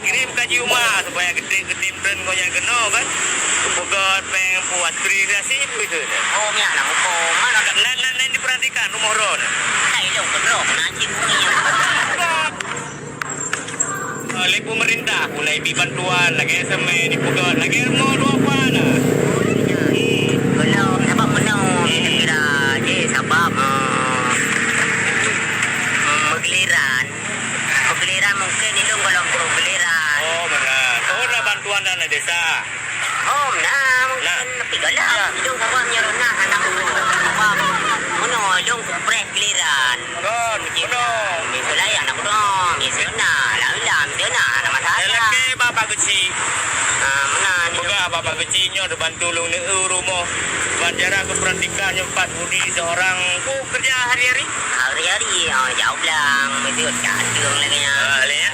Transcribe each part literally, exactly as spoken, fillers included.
Kirim ka jiyue ma supaya geutem-geutem treun gobnyan keunoe kan. Peugöt péng pu aspirasi peue itu. Oh, miak na muko. Mana? Nan, nan, nan diperhatikan rumoh droe. Hai, lôn keudroe, kena cit bunyi. Lé pemerintah pun na ibi bantuan, lagèe semen, ipeugöt, lagèe rumoh dua pa na. Hmm. Belum, sabab meunoe, hmm, kira je sabab, eh, meugiliran. Meugiliran mungkin ilôn golom meugiliran. Oh, beuna. Oh, na bantuan dana desa. Oh, na, mungkin lebih galak. Ya. Ilôn sabab nyoe na anak ulôn. Sabab meunoe ilôn kupreh giliran. Kon, meunoe. Miseue layan aku dong. Miseue na, lam-lam, miseue na, na masalah. Lelaki bapak kecil. Ah, meunan. Peugah bapak kecil nyoe dibantu lôn neu rumoh. Ban jarak ke perhatikan nyoe empat budi seorang. Oh, kerja hari-hari? Hari-hari, ah, jauh blang, miseue candung lagèe nyan. Ah, lé ya?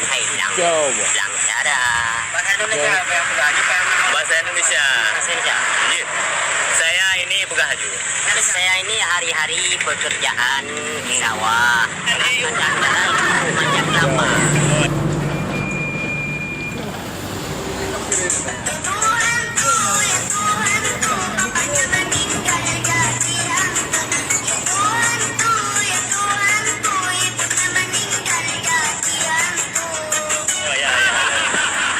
Hai, blang. Jauh. Blang cara. Bahasa Indonesia. Bahasa Indonesia. Bahasa Indonesia. Jih. Saya ini peugah laju. Saya ini hari-hari pekerjaan di sawah. Kadang-kadang itu macam kelapa. Ya, ya, ya.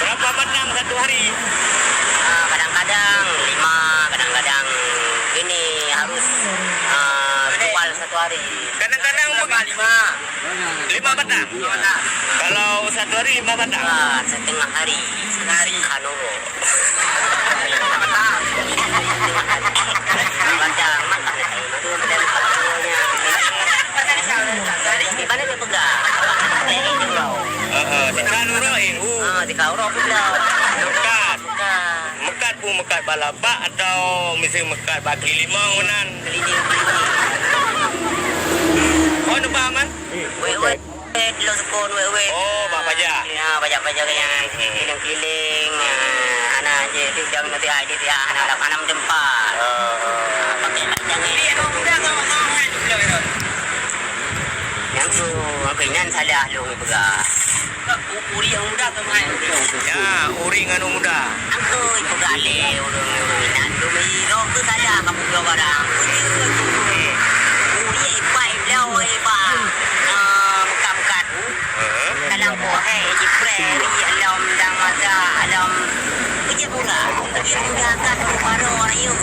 Berapa batang satu hari? Ah, kadang-kadang lima, kadang-kadang ini harus, ah, jual satu hari. Kadang-kadang berapa? Lima. Lima batang? Lima batang. Kalau satu hari lima batang? Ah, setengah hari. Setengah hari. Kanuro. Di mana dia pegang? Heeh, di Kanuro, eh, uh. Ah, di Kanuro pula. Meukat. Meukat. Meukat pun meukat bak lapak atau meusti meukat bak kaki limong meunan? Keliling-keliling. Oh, neuba man? Weh, weh. Eh, dulu sukon weh-weh. Oh, bak paja. Ya, paja-paja nyan. Hmm. Keliling-keliling. Ah, hana je tu jam nanti ai dia hana dapat hana mentempat. Oh. Ah, pakai macam ni. Jadi, anak muda kan mak mahal tu pula, kan? Yang tu, apa, nyan salah lu peugah. Tak, u-, ureueng yang muda tu mahal. Ya, ureueng anu muda. Aku ipeugah lé ureueng-ureueng inan tu, meuhirok tu salah kapeugah barang. Ureueng ipai blau iba, ah, meukat-meukat tu. Heeh. Dalam pohé jipreh ri alom dang masa alom. Peujeuet murah. Peujeuet murah kat baroe rayeuk